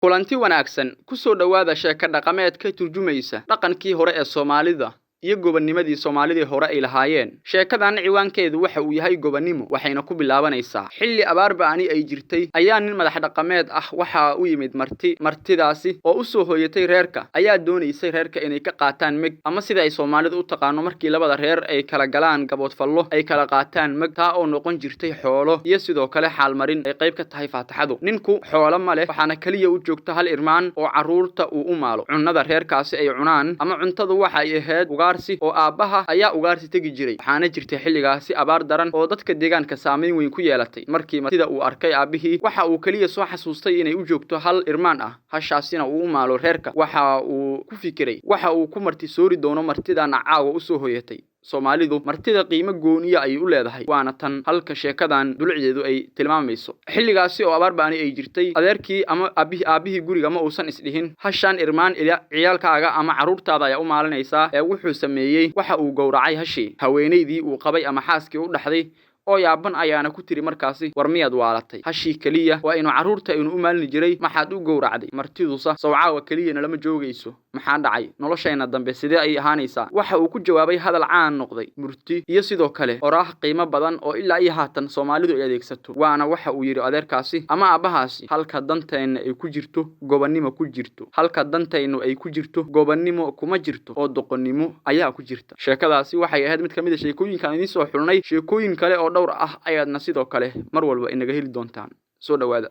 Kulanti wanaagsan, ku soo dhowaada sheeko dhaqameed ka turjumaysa dhaqankii hore ee Soomaalida iyo gobonnimadii Soomaalidii hore ay lahaayeen. Sheekadan ciwaankeedu waxa uu yahay gobonnimo, waxayna ku bilaabanaysaa xilli abaar ba'ani ay jirtay ayaa nin madax dhaqameed ah waxa u yimid marti. Martidaasi oo u soo hooyatay reerka ayaa doonaysay reerka inay ka qaataan meg, ama sida ay Soomaalidu u taqaano markii labada reer ay kala galaan gaboodfallo ay kala qaataan meg, taa oo noqon jirtay xoolo iyo sidoo kale xaalmarin ay qayb ka tahay faataxadu. Ninku xoolo ma leh, waxaana kaliya u joogta hal irmaan oo carruurta uu u maalo. Cunnada reerkaasi ay cunaan ama cuntadu waxa ay ahayd ugaarsi, oo aabbaha ayaa ugaarsi tegi jiray. Waxaana jirtay xilligaasi abaar daran oo dadka deegaanka saameyn weyn ku yeelatay. Markii martida uu arkay aabbihii, waxa uu kaliya soo xasuustay inay u joogto hal irmaan ah, hashaasina uu u maalo reerka. Waxa uu ku fikiray waxa uu ku marti soori doono martidana caawa u soo hoyatay. Soomaalidu martida qiimo gooniya ayay u leedahay, waana tan halka sheekadan dulucdeedu ay tilmaamayso. Xilligaasi oo abaar ba'ani ay jirtay, adeerkii ama aabbihii guriga ma uusan isdhihin hashaan irmaan ciyaalkaaga ama carruurtaada ayaa u maalinaysaa, ee wuxuu sameeyey waxa uu gowracay hashii. Haweenaydii uu qabay ama xaaskii u dhaxday oo yaaban ayaana ku tiri markaasi, war miyaad waalatay? Hashii keliya waa inuu carruurta aynu u maalini jiray, maxaad u gowracday? Martidusa sawcaawa keliyana lama joogayso, maxaa dhacay? Noloshayna dambe sidee ay ahaanaysaa? Waxa uu ku jawaabay hadal caan noqday, murti iyo sidoo kale oraah qiimo badan oo ilaa iyo haatan Soomaalidu ay adeegsato. Waana waxa uu yidhi adeerkaasi ama aabbahaasi, halka danteenna ay ku jirto gobonnimo ku jirto, halka dantaynu ay ku jirto gobonnimo kuma jirto, oo doqonnimo ayaa ku jirta. Sheekadaasi waxay ahayd mid ka mid a sheekooyinkaan idiin soo xulnay. Sheekooyin kale oo dhowr ah ayaadna sidoo kale mar walba inaga heli doontaan. Soo dhowaada.